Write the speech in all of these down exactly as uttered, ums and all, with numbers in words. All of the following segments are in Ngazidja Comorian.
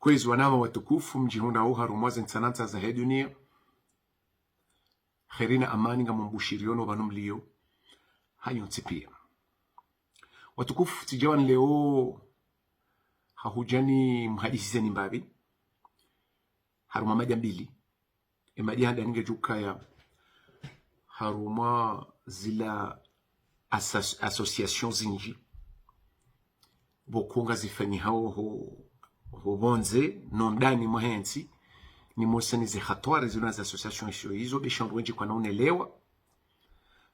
Kwezi wananya watukufu, mdjihundrao harumwa ze ntsanantsa zahe dunia, kheri na amani ngamumbushiriyo no pvanu mliyo, hayontsi pia. Watukufu, tsidja wanu leo, hahudja nimhadisizeni mbapvi, harumwa mada mbili. Ye mada ya handani ngedjukaya harumwa zila asas-, association zindji pvoko ngazifanyihao ho, ho pvondze no ndani mwahe ntsi, nimosa ni ze hatwari zilo na ze association isho izo, be sha wandru wendji kwana unelewa.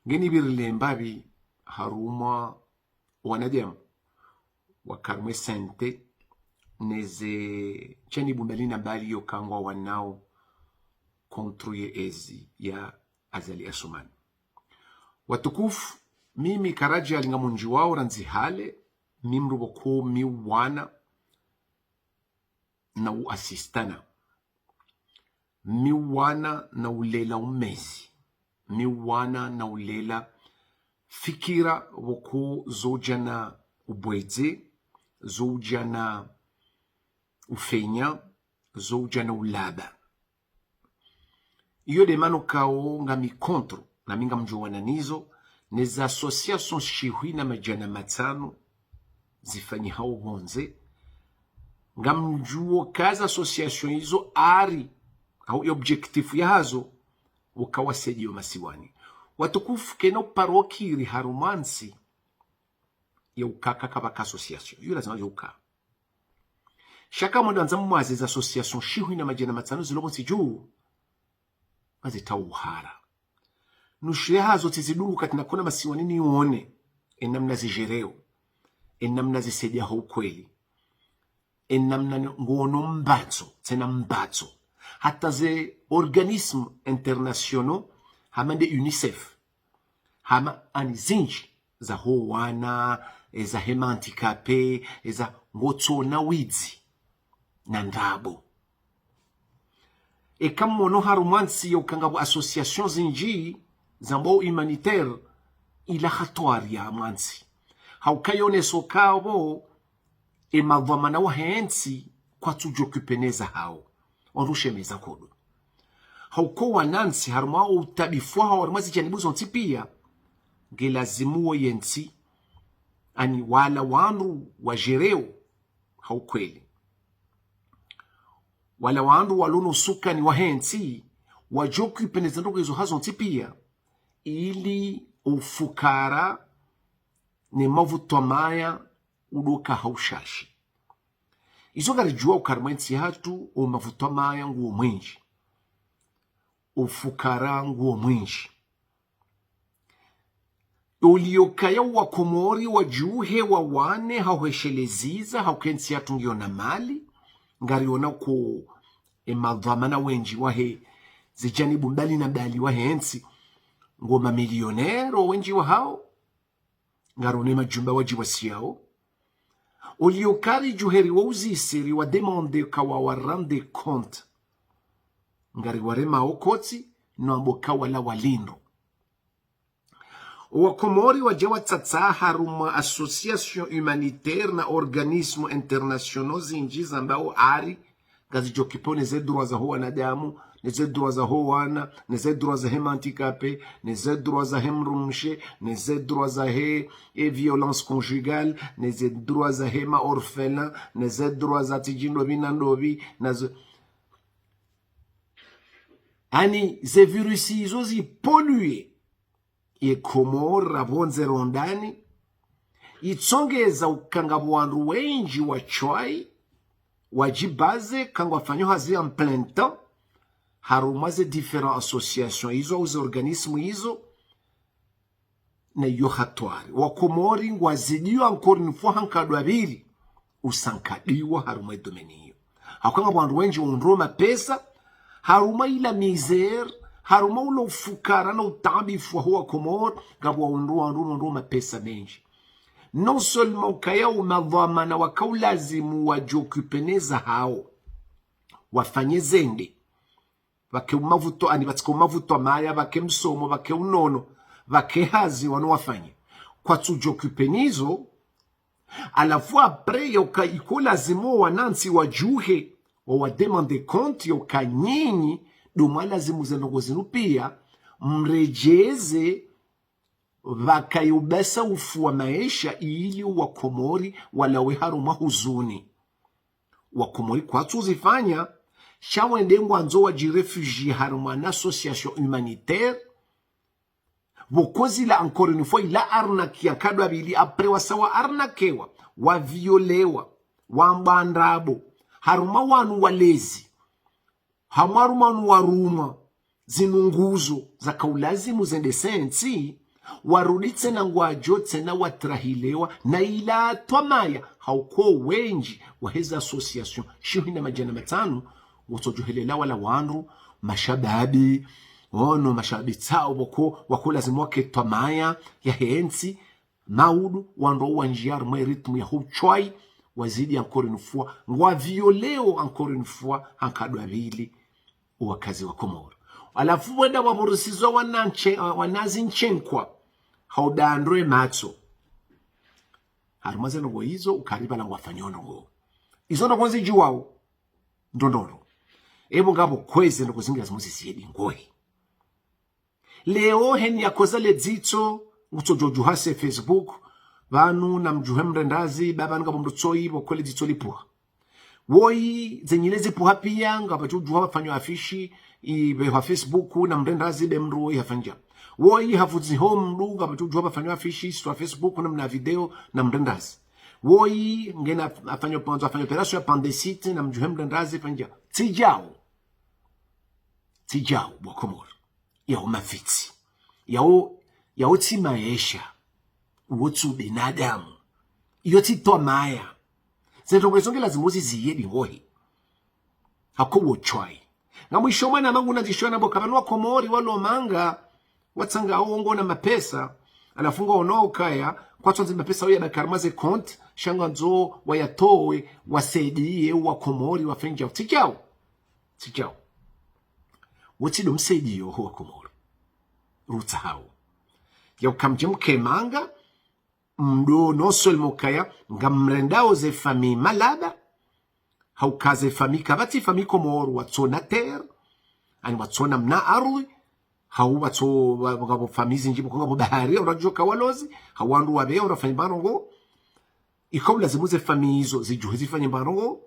Ngeni pvirile mbapvi harumwa wanadamu wa harumwa ye sente, ne ze janibu mbali na mbali yoka ngwawanao contre ye ezi ya Azali Assoumani. Watukufu, mimi karadja alinga mundji wao randzi hale, mi mdru pvoko mi uwana na uasistana. Mi uwana na ulela umezi. Mi uwana na ulela fikira pvoko zo udja na ubwedze, zo udja na ufenya, zo udja na ulaba. Iyo de mana kao ngami contre, na mi ngamdjuwana nizo, ne za association shihwi na madjana matsanu zifanyihao pvondze. Ngamdjuo ka ze association izo ari, hau ye objectif yahazo, uka wasaidiyo masiwani. Watukufu, kena uparo kiri harumwa ntsi ye ukaka kapvaka association. Iyo lazima yo uka. Sha ka mwandza mwaze ze association shihwi na madjana matsanu zilo pvontsi dju, ngazitao uhara. Nushu yahazo tsizidungu kati nakona masiwani nione, ye namna zijereo, ye namna zisaidiao ho ukweli, ye namna ngono mbatso, tsena mbatso. Hata ze organismes internationaux, hama nde UNICEF, hama ani zindji za ho wana, e za hema handicapé, e za ngotsona widzi na ndrabo. Eka mwono harumwa ntsi yo uka ngapvo association zindji zambwao humanitaire, ila hatwari ya mwa ntsi. Hauka yoneso kapvo, e madhwamana wahe ntsi kwatsudjo occuper ne zahao. Wandru shemeza kodo. Hauka wanantsi harumwa utabifu wahao harumwa zijanibu zontsi pia, nge lazimu wo ye ntsi, ani wala wandru wajereo ha ukweli, wala wandru walo no usukani wahe ntsi, wadjo occuper ne zandrongoo izo hazontsi pia, ili ufukara ne mavutwa maya udoka ha ushashi. Izo ngaridjuwa uka harumwa ye ntsi yahatru, o mavutwa maya nguo mwindji, ufukara nguo mwindji. Uliyo kaya wakomori wadjuhe wawane ha uhesheleza, hauka ye ntsi yahatru ngiyo na mali, ngariona ko e madhwamana wendji wahe zijanibu mbali na mbali wahe ntsi, ngo mamilionero wendji wahao, ngarone majumba wadjiwasiyao. Uliyo karidjuhe riwauzise, riwademande ka wawarende compte, ngariwaremao kotsi, no wambo ka wala walindro. Wakomori wadja watsatsa harumwa association humanitaire na organismes internationaux zindji zambao ari ngazidjo occuper ne ze droits zaho wanadamu, ne ze droits zaho wana, ne ze droits zahe ma handicapés, ne ze droits zahe mdrumshe, ne ze droits zahe, e, violence conjugale, ne ze droits zahe ma orphelins, ne ze droits za tsidji ndopvi na ndopvi, na zo, ani ze virus izo zipolluer ye Komori ra pvondze ro ndani, itsongeza uka ngapvo wandru wendji wa chwai, wadjibaze, ka ngwafanyao hazi en plein temps harumwa ze différentes associations izo, au ze organismes izo, na iyo hatwari. Wakomori ngwazidiwa encore une fois ha nkado ya pvili, usankadiwa harumwa ye domaine iyo. Hauka ngapvo wandru wendji waundro mapesa, harumwa ila misère, harumwa ula ufukara na utabifu waho wakomori, ngapvo waundro, wandru waundro mapesa mendji. Non seulement ukaya o madhwamana waka ulazimu wadjo occuper ne zahao, wafanye zende, pvake o mavutwa, ani pvatsika o mavutwa maya, pvake msomo, pvake unono, pvake hazi wanu wafanye, kwatsudjo occuper nizo. Halafu après, yoka iko lazimu wanantsi wadjuhe, wawademande compte yauka nyinyi ndo mwalazimu ze ndrongoo zinu pia, mredjeze pvakayo basa ufu wa maesha ili Wakomori walawe harumwa huzuni. Wakomori kwatsu zifanya, sha wende ngwandzo wadjiréfugié harumwa na association humanitaire, pvoko zila encore une fois ila arnaque ya nkado ya pvili, après wasa wa arnaquewa, waviolewa, wambwa ndrabo, harumwa wanu walezi, hamwa harumwa wanu warumwa, zinu nguzo zaka ulazimu zende sentsi, warudi tsena ngwadjo tsena watrahilewa, na ila twamaya, hauka wendji waheze association, shihwi na madjana matsanu, watsodjohelela wala wandru, mashababi, ono mashababi tsao pvoko, wako lazimu wake twamaya, yahe ntsi, maudu, wandru wandjia harumwa rythme ya huchwai, wazidi encore une fois, ngwavioléo encore une fois, ha nkado ya pvili, wakazi wa Komoro. Halafu wenda waburusizwa wananche, wanazi ntsenkwa, hauda ndro ye matso. Harumwa ze ndrongoo izo, ukaribu wala ngwafanyao ndrongoo. Izo ndrongoo nzidjuwao, ndo ndrongoo. Epvo ngapvo kwezi ndrongoo zindji lazimu ziziye dingohi. Leo heni yakoza le dzitso, ngutsodjo djuha se Facebook, pvanu namdjuhe mrendazi, ba pvanu ngapvo mndru tsoyi, pvoko le dzitso lipvuha. Woyi, ze nyile zipvuha pia, ngapvadjo djuha pvafanywa affiche, ipvehwa Facebook, na mrendazi be mndru woyi hafanya dje. Woyi, havudziho mndru, ngapvadjo djuha pvafanywa affiche, isitwa Facebook, na mna video, na mrendazi. Woyi, ngena afanya panzo, afanya opération ya appendicite, namdjuhe mrendazi, hafanya dje. Tsidjao. Tsidjao, bo Wakomoro. Yao mafitsi. Yao, yao tsi maesha. Uwo tsi ubinadamu. Iyo tsi twamaya. Ze ndrongoo izo nge lazimu ziziye dingohi. Hauka wo chwai. Ngamwisho mwana mangu nandzisho na pvoka pvanu Wakomori walo manga, watsanga awo ngwona mapesa, halafu ngwaono ukaya, kwatsu wandzi mapesa uya baki harumwa ze compte, sha ngwandzo wayatowe, wasaidiye Wakomori wafanye djao. Tsidjao. Tsidjao. Wo tsi ndo msaidiyo ho Wakomoro. Rutsa hawo. Yauka mdje mke manga, mdo non seulement ukaya, ngamrendao ze famille malaba, hauka ze famille kapvatsi famille Komoro watsona terre, ani watsona mna ardhwi, hau watso, wa, wa, ngapvo famille zindji, pvoko ngapvo bahari, hau radjoka walozi, hau wandru wapveha, hau rafanya mbarongoo, ika ulazimu ze famille izo zidjuhe zifanye mbarongoo,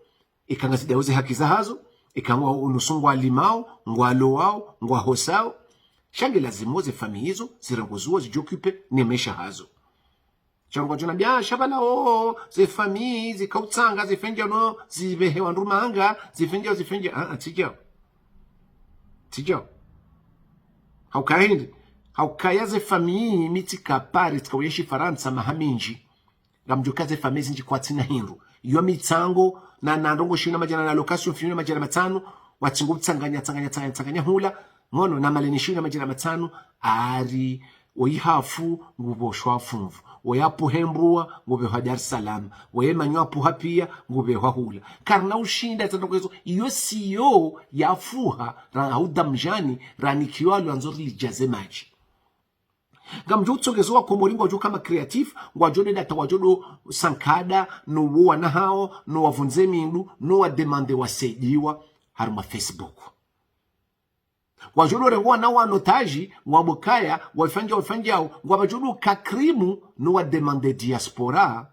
ika ngazidaiwo ze haki zahazo, ika ngwa unusu ngwalimao, ngwalowao, ngwahosao. Sha nge lazimu ze famille izo zirongoziwa zidjo occuper ne maesha hazo. Sha ngwadjo nambia, ah, sha pvala, oh, ze famille zikautsanga, zifanye djao, zipvehe wandru manga, zifanye djao, zifanye djao, ah, ah, tsidjao. Tsidjao. Haukaya hindri, haukaya ze famille mi tsika Paris, tsika uyenshi Farantsa maha mindji. Ngamdjuo ka ze famille zindji kwatsina hindru. Iyo mitsango, na, na ndrongoo shihwi na madjana, na location shihwi na madjana matsanu, watsingo utsanganya, tsanganya, tsanganya, tsanganya hula, ngono, na maleni shihwi na madjana matsanu, ari, oyi hafu, ngupvoshwa Funvu. Oyi apvuha embua, ngupvehwa Dar es Salaam. Oyi manyo apvuha pia, ngupvehwa hula. Karina ushinda ze ndrongoo izo, iyo siyo yafuha, ra, hau damdjani, ranikiwa lwandzo rilidjaze madji. Ngamdjo utsongeza Wakomori ngwadjo kama créatif, ngwadjo nde data wadjo ndo sankada, no wo wana hawo, no wavundze mindru, no wademande wasaidiwa, harumwa Facebook. Ngwadjo ndo rengo wana wa notage, ngwapvo kaya, wafanye djao, wafanye djao, ngwapvadjo ndo ka crime, no wademande diaspora,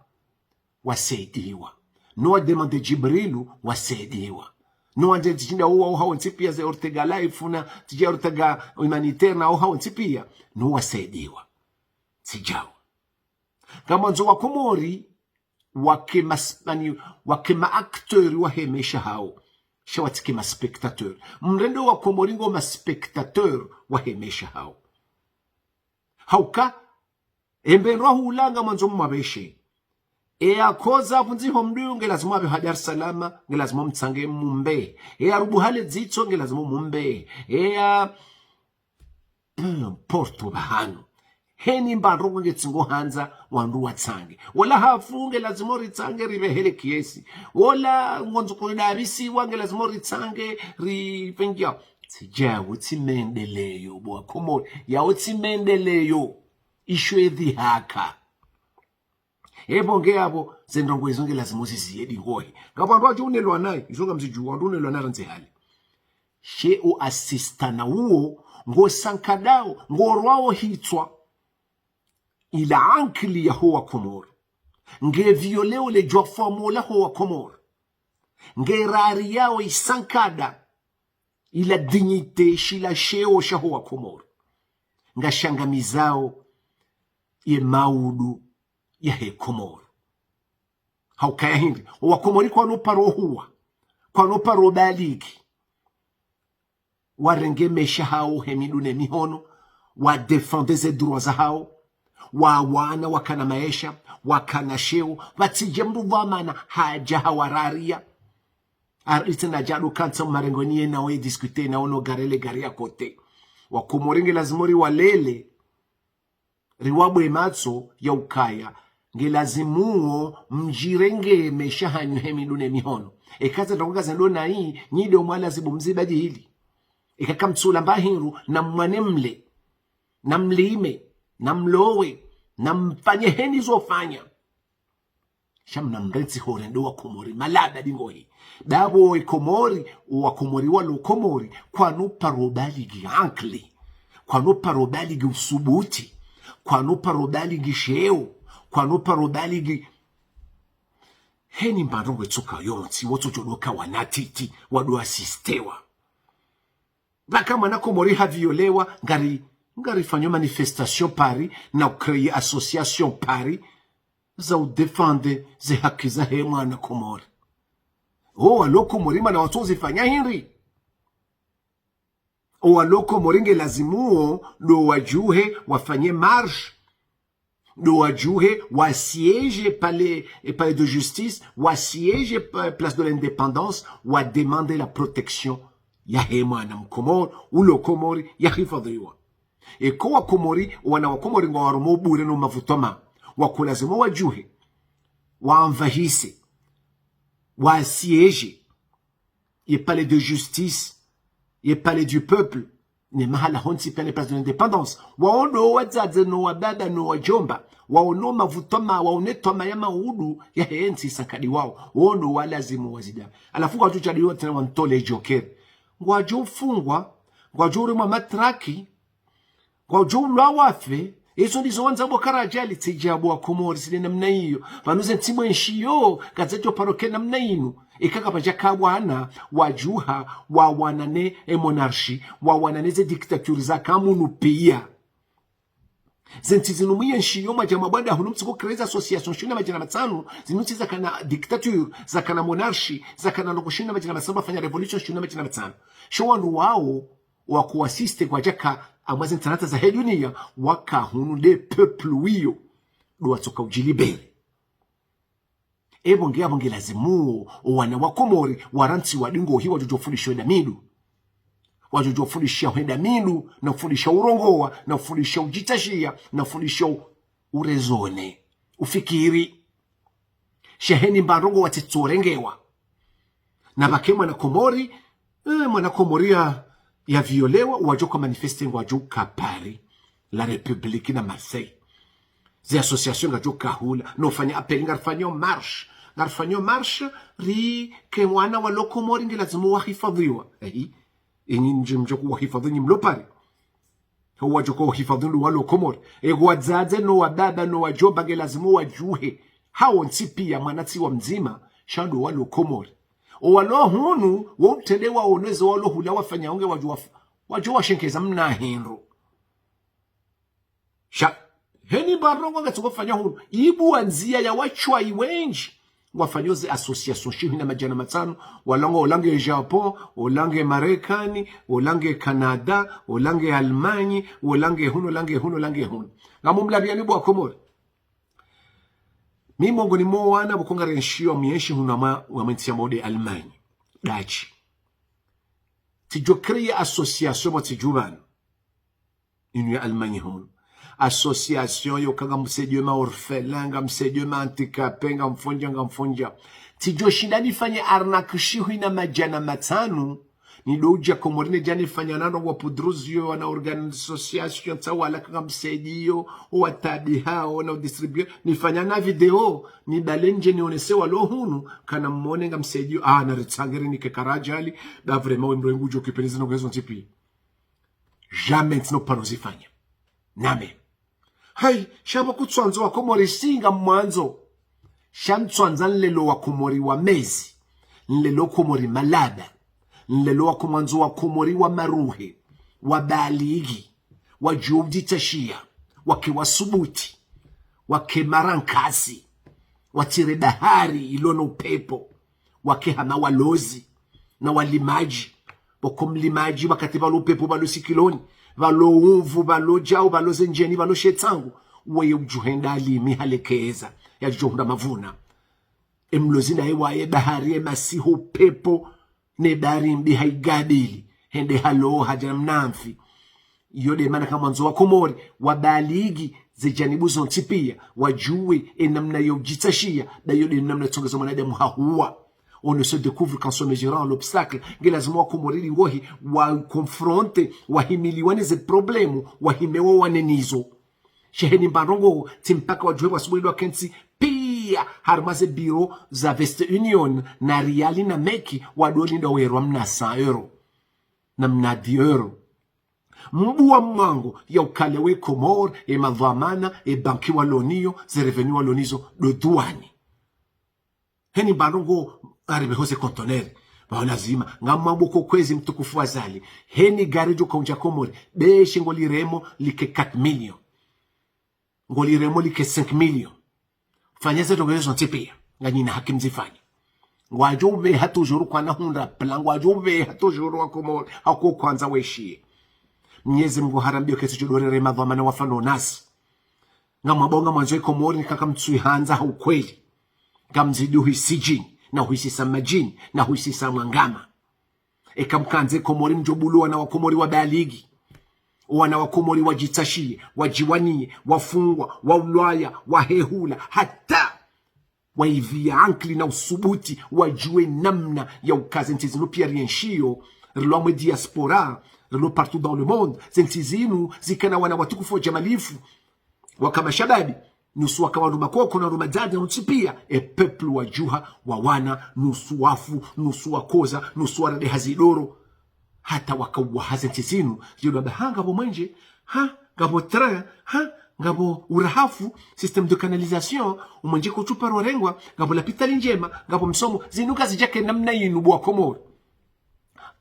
wasaidiwa. No wademande Djibrilu, wasaidiwa. No wandze zishinda uwa uhawo ntsi pia ze Ortega Life na, zija Ortega Humanitaire na uhawo ntsi pia, no wasaidiwa. Tsidjao. Ngamwandzo Wakomori, wake mas-, mani, wake ma acteur wahe maesha hawo. Sha watsike ma spectateur. Mrende Wakomori ngo ma spectateur wahe maesha hawo. Hauka, embe ndrwa hula ngamwandzo mumwapveshe. Eya koza pvundziho mndru nge lazimu apvehwa Dar es Salaam, nge lazimu mtsange mumbe. Eya rubuha le dzitso nge lazimu mumbe. Eya, peu importe pvahanu. Heni mba ndrongoo nge tsingo handza wandru watsange. Wola hafu nge lazimu ritsange ripvehele kiesi. Wola ngondzo kuri dabisiwa nge lazimu ritsange ripvengia. Tsidjao, tsi maendeleyo, bo Wakomori. Yao tsi maendeleyo. Isho edhihaka. Hepvo nge apvo, ze ndrongoo izo nge lazimu ziziye dingohi. Ngapvo wandru wadjo unelwa nayi, izo ngamzidjuwa, wandru unelwa nayi randzi hale. She o assistant na uwo, ngo sankadao, ngo rwao hitswa. Ila ankili ya ho wa Komori. Nge violeo le djwafamola ho wa Komori. Nge rariyao isankada. Ila dignité, shila sheo sha ho wa Komori. Nga shangamizao ye maudu ya he Komori. Haukaya hindri, o wa Komori kwano paro huwa, kwano paro baligi. Warenge mesha hao he mindru ne mihono, wa défendre ze droits za hao, wa wana wakana maesha, wakana sheo, pvatsidje mndru pvamana hadja hawarariya. Ardi tsena djadu kantsa marengoni ye nao ye discuter nao no garé le gari ya côté. Wa Komori nge lazimu riwalele, riwabwe matso ya ukaya, nge lazimuo mdjirenge mesha hanyu he mindru ne mihono. Eka za ndrongoo zendo nayi, nyi ndo mwalazimu mzibadili. Eka kamtsula mba hindru, na mwane mle, na mlime, na mlowe, na mfanye heni zo fanya. Sha mna mrentsi hore ndo wa Komori, malaba dingohi. Dapvo e Komori, o wa Komori walo Komori, kwano paro baligi ankili, kwano paro baligi usubuti, kwano paro baligi sheo, kwano paro baligi. Heni mba ndrongoo itsoka yontsi, wotso djodoka wanatiti, wado assistewa. Pvaka mwana Komori haviolewa, ngari, ngari fanyo manifestation Paris, na ucréer association Paris, za udéfendre ze haki za he mwana Komori. O walo Komori mana watso zifanya hindri. O walo Komori nge lazimuo, ndo wadjuhe, wafanye marche, ndo wadjuhe, wa siéger palais, eh, palais de justice, wa siéger pa-, place de l'Indépendance, wa demander la protection ya he mwana Mkomori, ulo Komori, ya hifadhiwa. Eka wa Komori, wana wa Komori ngwawaromo bure no mavutoma, wako lazimu wadjuhe, wamvahise, wa siéger ye palais de justice, ye palais du peuple, ne mahala hontsi pia ne place de l'Indépendance. Wao ndo wadzadze no wababa no wadjomba, wao no mavutoma, wao ne twama ya maudu ya he ntsi sankadi wao. Wao ndo walazimu wazida. Halafu ngwadjo djadiwa tsena wantole joker. Ngwadjo fungwa, ngwadjo uremwa matraki, ngwadjo ulwa wafe, izo ndizo wandza bo karadjali tsidja bo wa Komori zile namna iyo. Pvanu ze ntsi mwe nshiyo, kazadjo paro ke namna inu. Eka kapvadjaka wana, wadjuha, wawanane e monarchie, wawanane ze dictature za kamunu pia. Ze ntsi zinu mwe nshiyo mwadja mabwanda hunu mtsiko créer ze association shihwi na madjana matsanu, zinu ntsi zakana dictature, zakana monarchie, zakana ndrongoo shihwi na madjana matsanu, wafanya révolution shihwi na madjana matsanu. Sho wandru wao, wakuassiste kwadjaka amwa ze ntsanata za he dunia, waka hunu nde peuple wiyo, ndo watsoka udjilibérer. Epvo nge apvo nge lazimuo, o wana wa Komori, warantsiwa dingohi wadjodjo fundisha hwenda mindru. Wadjodjo fundisha hwenda mindru, na fundisha urongoa, na fundisha udjitashia, na fundisha u-, urezone, ufikiri. Sha heni mba ndrongoo watsitsorengewa. Na pvake mwana Komori, eh, mwana Komori ya, ya violewa, wadjo ka manifester ngwadjo ka Paris, La République na Marseille. Ze association ngazidjo ka hula, no fanya appel, ngarifanyo marche, ngarifanyo marche, ri ke wana walo Komori nge lazimu wahifadhiwa. Ehi, inyi ndji mdjo kuwahifadhi nyi mlo Paris. Ho wadjo ko hifadhi ndo walo Komori. Ego wadzadze no wababa no wadjomba nge lazimu wadjuhe. Hawo ntsi pia mwana tsi wa mdzima, sha ndo walo Komori. O walo hunu, wo utrende waoneze walo hula wafanya unge wadjo waf-, wadjo washenkeza mna hindru. Sha, heni mba ndrongoo ngatsi ngofanya hunu. Ibu wa ndzia ya washwayi wendji. Ngwafanyo ze association shihwi na madjana matsanu, wala ngo, ola nge Japon, ola nge Marekani, ola nge Canada, ola nge Allemagne, ola nge hunu, ola nge hunu, ola nge hunu. Ngamumlapviani bo wa Komori. Mi mongoni mo wana pvoko ngarenshio mwenshi hunu amwa, wa mwe ntsi ya mode Allemagne. Dachi. Tsidjo créer association mwa tsidjubana. Inu ya Allemagne hunu. Association yo ka ngamsaidio ma orphelin, ngamsaidio ma handicapé, ngamfundja, ngamfundja. Tsidjo shinda nifanye arnaque shihwi na madjana matsanu, Nido udja Komori nedja nifanya nano wa pudruzi yo, wana organe association tsa wala kanga msaidiyo, owatabiha, ona udistribuer. Nifanya na video, nibale ndje nionese walo hunu, kana mwone nga msaidiyo. Ah, na ritsange rinike karadjali, ba vraiment we mdru ngudjo kipeni zinu ngezo ntsi pia. Jamais ntsino paro zifanya. Name. Hayi, sha pvo kutsuandzo wa Komori singa mwandzo. Sha ntswandza nlelo wa Komori wa mezi. Nlelo Komori malaba. Nlelo wa kumwandzo wa Komori wa maruhe. Wa baligi. Wa djuditsashiya. Wake wa subuti. Wake marankasi. Watsire bahari ilo no upepvo. Wake hama walozi. Na walimadji. Pvoko mlimadji wakati pvalo upepvo, pvalo sikiloni, pvalo umvu, pvalo djau, pvalo zendjeni, pvalo shetsangu. Weye udjuhenda alimi halekeza. Yadjo hundra mavuna. Emlozi naye waye bahari, emasihu, upepvo, ne bahari mbi haigabili. Hende halo hadja mnamfi. Iyo de mana kamwandzo wa Komori, wa baligi, ze djanibu zontsi pia, wadjuwe, enamna yo udjitsashiya, ba iyo de namna tsongezo mwanadamu hahuwa. On ne se découvre qu'en se mesurant à l'obstacle. Nge lazima wa Komori lingohi, wa confronte, wahimiliwa ne ze problème, wahimewa wane nizo. Sha heni mbandrongo, tsi mpaka wadjuwe wa subuhi wakentsi, pia, harumwa ze biro za Western Union, na Riali na Meki, wado linda werwa mna cent euro. Na mna dix euro. Mbuwa mwango ya ukale we Komori, e madhwamana, e banki walo niyo, ze revenu walo nizo, do duwani. Heni mbandrongo, aribe hoze kontoneri. Pvao lazima, ngamwambo ko kwezi mtukufu Azali. Heni gari djo kaundja Komori, beshe ngoliremo like quatre millions. Ngoliremo like cinq millions. Fanya ze ndrongo zontsi pia. Nganyina haki mzifanye. Ngwadjo ubeha toujours kwana hundra plan, ngwadjo ubeha toujours wa Komori, hako kwandza weshiye. Mnyezi Mngu harambiyo ketsi djo dorere madhwamana wafano nasi. Ngamwambo ngamwandzo e Komori nikaka mtsuihandza ha ukweli. Ngamzidi uhisi djini, na uhisi sa madjini, na uhisi sa mwangama. Eka mkandze Komori mdjo bulu wana wa Komori wa baligi. Wana wa Komori wadjitsashiye, wadjiwaniye, wafungwa, waulwaya, wahehula, hata waivia ankili na usubuti, wadjuwe namna ya ukaze ntsi zinu pia rienshiyo, rilo amwe diaspora, rilo partout dans le monde, ze ntsi zinu zikana wana watukufu wa djamalifu, waka mashababi, nusu waka wandru makoko na wandru madzadze na nusu pia, e peuple wadjuha, wawana, nusu wafu, nusu wakoza, nusu warade hazidoro. Hata wakauwa haze ntsi zinu, zidwa ba ha, ngapvo mwenje, ha, ngapvo train, ha, ngapvo urahafu, système de canalisation, umwenje kutsuparwa rengwa, ngapvo lapitali ndjema, ngapvo msomo, zinu kazidjake namna yinu bo wa Komori.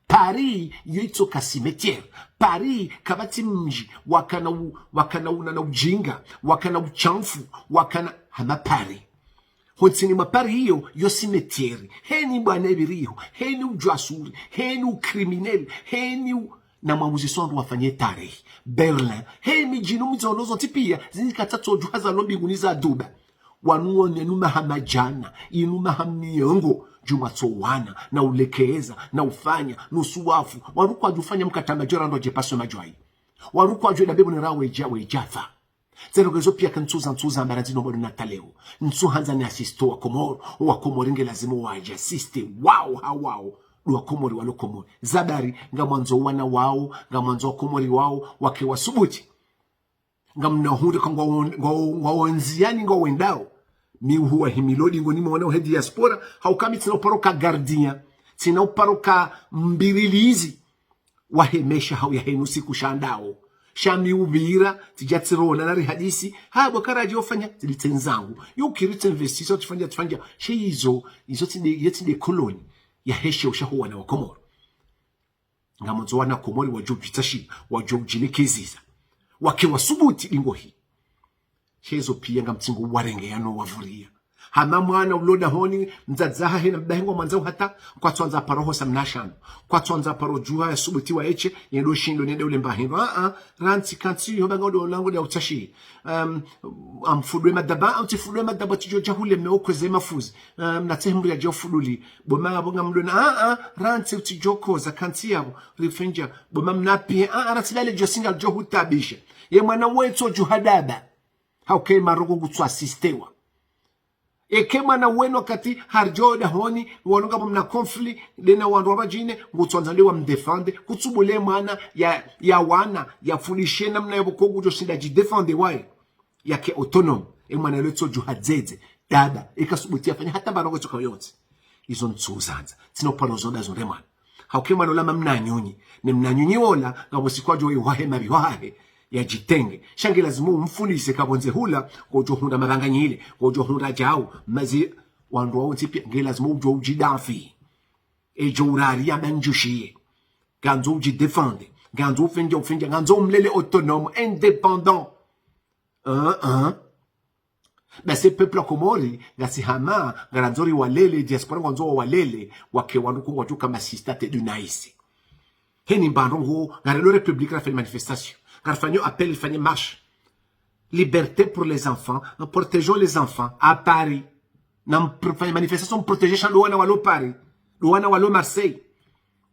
Paris, yo itsoka cimetière. Paris, kapvatsi mdji, wakana u-, wakana una na ujinga, wakana uchamfu, wakana hama Paris. Hontsini mwa Paris iyo, yo cimetière. Heni bwana ibiriho, heni ujwasuri, heni ucriminel, heni u-, na mwamuzi swandru wafanye tarehi. Berlin, heni djinu mdzono zontsi pia, zini katsatso djuha za lo mbinguni za duba. Wanu wone nu maha madjana, inu maha miyongo, djumwa tso wana, na ulekeza, na ufanya, nusu wafu. Waru kwadjufanya mkata madjora ndo dje paswe madjwayi. Waru kwadjwe na bebu ni rawe dja, we djafa. Ze ndrongo ezo pia ka ntsu za, ntsu za mbara ndzino bado na taleo. Ntsu handza ni asisto wa Komori, wa Komori nge lazima wadje asiste, wao, ha wao. Ndo wa Komori, walo Komori. Zabari, ngamwandzo wana wao, ngamwandzo wa Komori wao, wake wasubuti. Ngamna hundre ka ngwa on-, ngwa on-, ngwa ondziani ngwa wendao. Mi uhuwa himilodi ngo nimwona uhe diaspora, hauka mi tsina uparo ka gardien, tsina uparo ka mbirilizi. Wahemesha hau ya henu siku shandao. Sha mi ubira, tsidja tsirona na rihadisi, ha bo karadji ofanya, zili tsi ndzangu. Yo kiri tsi investisseur, tsifanya, tsifanya. She izo, izo tsi nde, ye tsi nde koloni, ya heshe ushahu wana wa Komoro. Ngamwandzo wana Komori wadjo djitsashi, wadjo djilekeza. Wake wasubuti lingohi. She izo pia ngamtsingo warenge yano wavuria. Hama mwana ulo dahoni, mdzadze hahe na mbahe ngwamwandzao hata, kwatswandza paro hosa mnashano. Kwatswandza paro djuha ya subuti wa eshe, yendo shindo nende ule mbahindro. Ah, ah, rantsi kantsi, ho banga udo lango dia utsashi. Um, amfudwe madaba, au tsifudwe madaba tsidjo dja hule me okweze mafuzi. Um, na tsehe mri ya djo fuduli. Bo ma abo ngamdona, ah, ah, rantsi utsidjo koza kantsi yabo, rifenja. Bo ma mnapihe, ah, ah, rantsi lale djo singa djo hutabisha. Ye mwana wetso djuha daba. Hauke maroko kutswa asistewa. Eka mwana wenu wakati haridjo dahoni, ngwono ngapvo mna conflit, ndena wandru wapvadjine, ngutsandza nde wamdéfendre, kutsubule mwana ya, ya wana, yafundishe namna yapvo ko ngudjo shinda djidéfendre waye. Yake autonome, e mwana yalo tso djuha dzedze, dada, eka subuti yafanya hata mbarongo tsoka yontsi. Izo ntsu uzandza, tsina uparo zonda zo nde mwana. Hauka e mwana ola mamnanyunyi, ne mnanyunyi ola, ngapvo siku yadjo wahe mapvi wahahe, yadjitenge. Sha nge lazimu umfundise kapvondze hula, kwadjo hundra mapvanganyile, kwadjo hundra djau, mazi wandru wawontsi pia, nge lazimu udjo udjidafi. Edjo urari ya mandjushiye. Ngandzo udjidéfendre, ngandzo ufendja, ufendja, ngandzo umlele autonome, indépendant. Hein, hein. Basi peuple wa Komori, ngasi hama, ngarandzo riwalele, diaspora ngwandzo wawalele, wake wanu ko ngwadjo uka ma système de nice. Heni mbandrongo, ngarendo République rafanye manifestation, ngarifanye appel, rifanye marche. Liberté pour les enfants, protégeons les enfants, à Paris. Na mpr-, fanye manifestation, protéger sha ndo wana walo Paris, ndo wana walo Marseille.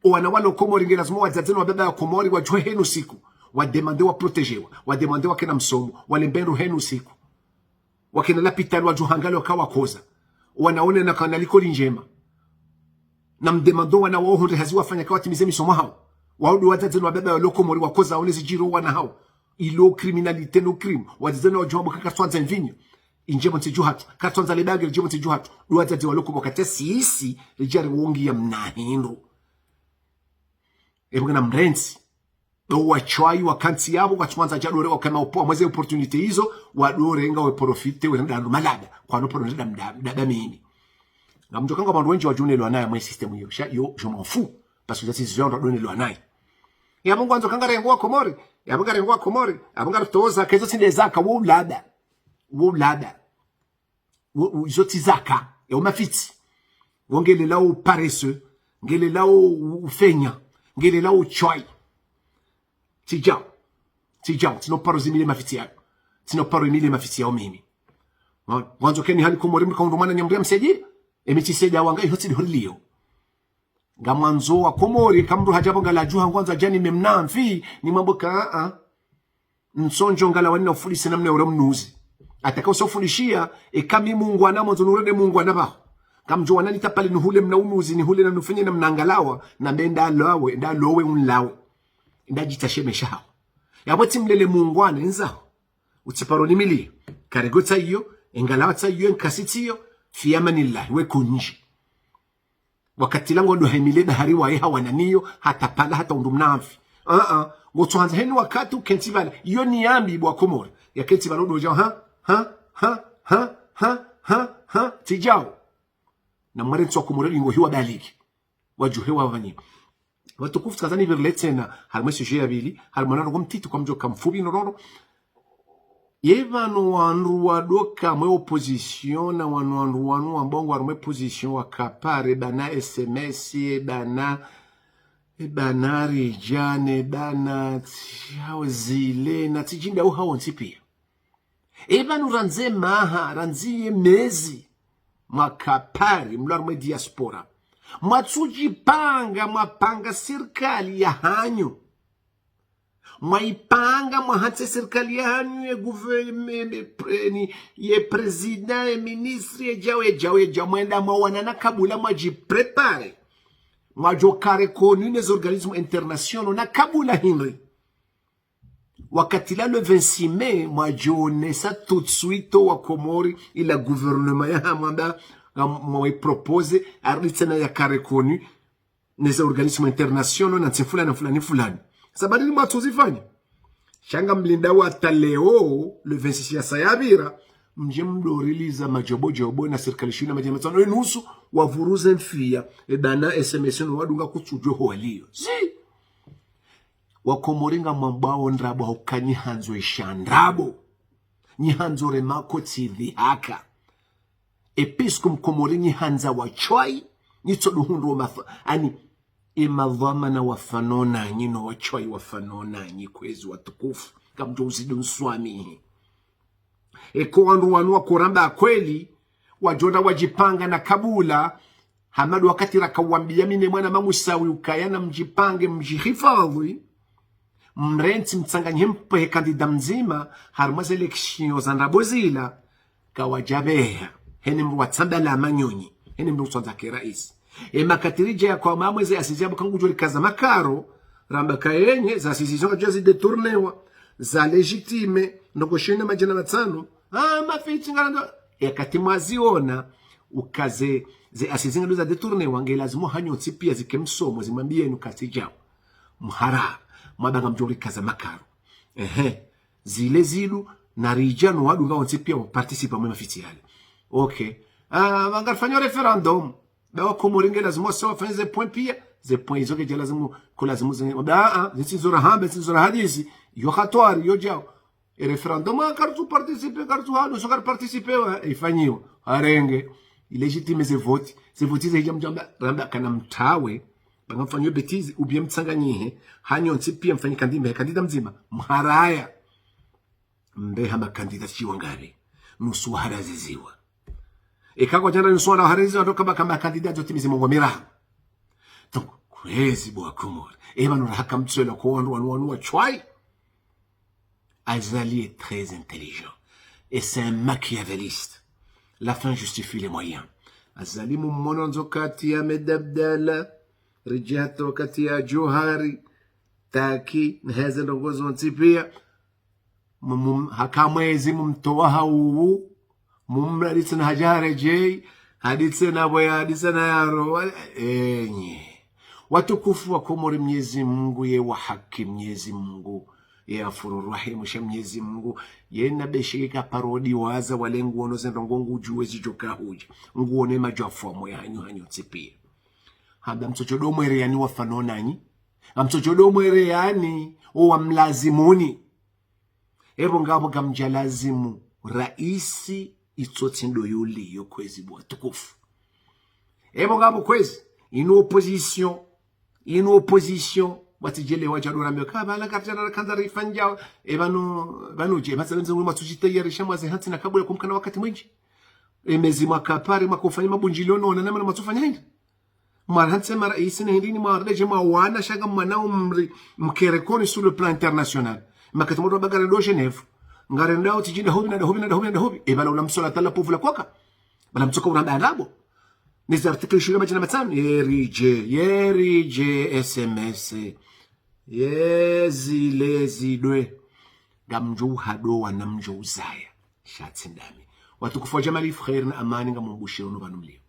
O wana walo Komori nge lazimu wadzadze no wababa wa Komori wadjuhe henu siku, wademande waprotégewa, wademande wakena msomo, walembe ndru henu siku. Wakena lapitali wadjuhangaliwa ka wakoza. Wana wone na kana likoli ndjema. Na mdemande wana wawo hundre hazi wafanya ka watimize misomo hawo. Wawo ndo wadzadze no wababa walo Komori wakoza wone zidjiri o wana hawo. Ilo criminalité no crime. Wadzadze no wadjuha bo ka karitsandza mvinyo. Indjema ntsi dju hatru. Karitsandza lebange, indjema ntsi dju hatru. Ndo wadzadze walo Komori kata sisi, ledjari wongi ya mna hindru. Epvo ngena mrentsi. Ndo washwayi wakantsi yapvo, kwatsumandza djadore wakana opo, amweze opportunité izo, wadore nga we profité, we nda ndo malada, kwano poro nda mda, mda, mda mini. Ngamdjo kanga wandru wendji wadjo nelwa naye mwe système iyo, sha, yo, je m'en fous, parce que ça, c'est genre ndo nelwa naye. Yapvo ngwandzo kanga rengo wa Komori, yapvo nga rengo wa Komori, yapvo nga toza, kezo tsi nde zaka, wo ulada. Wo ulada. Wo, wo, izo tsi zaka, ya umafitsi. Wo ngelela u paresseux, ngelela u, u, ufenya, ngelela u shwayi. Tsidjao, tsidjao, tsina uparo zimile mafitsi yayo. Tsina uparo imile mafitsi yayo mimi. Mwa-, mwandzo keni hani Komori mkaundru mwana nyamria msedi, emi tsi sedi ya wanga, iho tsi diho lio. Ngamwandzo wa Komori, eka mndru hadja pvo ngala djuha ngwandzo adjani memnamfi, nimwambo ka, a, a. Ntsondjo ngala wani na ufundise namna yore mnuzi. Ataka usa ufundishiya, eka mi mungwana, mwandzo nurende mungwana pvaho. Ngamdjo wana nitapale nuhule mna unuzi, nihule na nufenye na mna ngalawa, na mbe nda lawe, nda lowe unlawe. Nda djita shemesha hawo. Yapvo tsi mlele mungwana, ndzaho. Utsiparo nimili. Karego tsa iyo, engalawa tsa iyo, enkasi tsi iyo, fi amanillahi, we kundji. Wakati lango ndo hemile bahari waye hawana niyo, hata pala, hata undru mnamfi. A, a. Ngotsohandza heni wakati ukentsi pvala. Iyo ni yambi bo wa Komori. Ya kentsi pvala ndo dja, ha, ha, ha, tsidjao. Na mwarentsi wa Komori lingo hiwa baliki. Wadjuhe wapvanyi. Watukufu tsikazani pvirile tsena. Harimwe sujet ya pvili. Harimwe na rongo mtiti kwa mdjo ka mfupvi nororo. Ye pvanu wandru wadoka mwe opposition na wanu wandru wanu wambao ngwari mwe opposition wakapare bana S M S, e bana, e bana Rijane, bana tsihawo zile, na tsidjinda uhawo ntsi pia. E pvanu randzi maha, randzi ye mezi, mwakapare, mlwari mwe diaspora. Mwatsudjipanga, mwapanga sirikali ya hanyu. Mwaipanga, mwahantse sirikali ya hanyu, ye gouver-, me, me, pre-, ni, ye président, ye ministre, ye djao, ye djao, ye djao, mwenda mwawana na kabula, mwadjiprépare. Mwadjo ka reconnu ne ze organismes internationaux, na kabula hindri. Wakati la le vingt-six mai, mwadjonesa tout de suite wa Komori, ila gouvernement ya hamwamba, nga mwe propose, aritsena yaka reconnu, ne ze organismes internationaux, na ntsi fulani, fulani, fulani. Sababu ni mwatsu zifanya. Sha ngamlindao hata leo, le vingt-six ya saya pvira, mdje mdoriliza madjobo djobo na sirikali shina madjana matsano enusu, wavuruze mfiya, e bana S M S no wadunga kutsudjwe ho waliyo. Si! Wa Komori ngamwambao ndrabo hauka nyi handzo isha ndrabo. Nyi handzo re makotsi dhihaka. E puisque mkomori nyi handza washwayi, nyi tsodo hundru wa mafa-, ani, e madhwamana wafano nanyi no washwayi wafano nanyi kwezi watukufu. Ngamdjo uzidi unswamihi. Eka wandru wanu wakoramba kweli, wadjonda wadjipanga na kabula, hama ndo wakati rakawambiya mi ne mwana Mamusawi ukaya na mdjipange mdjihifadhwi, mrentsi mtsanganyihe mpvehe candidat mdzima, harimwa ze élections za ndrabo zila, kawadjapveha. Hene mndru wa tsamba la manyonyi. Hene mndru utsandza ke raisi. E makati ridja ya kwa mamwe ze assises yabo kangudjo rikaza makaro. Ramba ka yenye, ze assises izo ngadjo zi détournewa. Za légitime, ndoko shina madjana matsanu. Ah, mafitsi ngarando. E kati mwaziona, ukaze, ze assises ngado za détournewa, nge lazimu hanyu ntsi pia zike msomo, zimwambieni ukati djao. Mhara, mwabanga mdjo rikaza makaro. Ehe. Zile zidu, na ridja no wadu ngao ntsi pia wa participer mwe mafitsi yale. Ok. Ah, ngarifanyao référendum. Ba wa Komori nge lazimu wase wafanye ze points pia. Ze points izo kedja lazimu, ko lazimu zenye. Ba, ah, ah, zitsi nzora hamba, zitsi nzora hadisi. Yo hatwari, yo djao. E référendum, ah, karitsu participer, karitsu hanu, so kari participer, wa, ifanyiwa. Harenge. Ilégitime ze vote. Ze vote ze hidja mdjamba, ramba kana mtawe. Banga mfanyo bêtise, ou bien mtsanganyihe. Hanyu ntsi pia mfanyi kandida, mbe kandida mdzima. Mharaya. Mbe hama kandida shiwa ngari. Nusu waharaziziwa. Eka kwadjana nusu waharaziziwa, ndo kamba kamba kandida zo timizi mongo miraru. Donc, kwezi bo wa Komori. Eba nuna haka mtswela kwa wandru wanu wanu wa chwai. Azali est très intelligent. Et c'est un machiavéliste. La fin justifie les moyens. Azali mummono ndzo kati ya Ahmed Abdallah. Ridje hata wakati ya Djohari. Taki, na heze ndrongo zontsi pia. Mum-, mum-, haka mwezi mumtowa hauwu. Mumra haditsi na hadja haredjei. Haditsi na bwe, haditsi na yaro. Wa-, enye. Watukufu wa Komori, Mnyezi Mungu ye wa haki, Mnyezi Mungu ye Ghafuru Rahimu, sha Mnyezi Mungu ye na besheke ka parodi waza wale nguono ze ndrongo ngudjuwe zidjoka hudja. Nguone madjwafu wa moya hanyu hanyu ntsi pia. Hamba mtsotsodo mwere yani wafano nanyi. Ngamtsotsodo mwere yani o wamlazimuni. Ebo ngabo ngamdja lazimu raisi itsotsi ndo yuli yo kwezi bo watukufu. Ebo ngabo kwezi, inu opposition, inu opposition, watsidjele wadja dora mbio, kabala karitana kandza rifanya, e bano, bano dje, basa benze ngwe matsujita ya risha mwaze hantsi na kabula kumkana wakati mwendji. E mezi mwaka pare, mwaka ufanya mabundjilio no, na namana matsufanya hindri. Mwarantse maraisi na hindri ni mwaredje mwawana sha ngamwana umri mkerekoni sur le plan international. Makati mwa bagara do Genève. Ngarendao tsidji nda hobi na nda hobi na nda hobi na nda hobi. E bala ula msola tala povu la kwaka. Bala mtsoka uramba ndrabo. Ni za article ishirini madjana matsanu. Yeridje, yeridje, S M S. Yezi, lezi, dwe. Ngamdjo uhado wana mdjo uzaya. Sha tsi ndami. Watukufu wa Jamali, kheri na amani ngamumbushiro no pvanu mlio.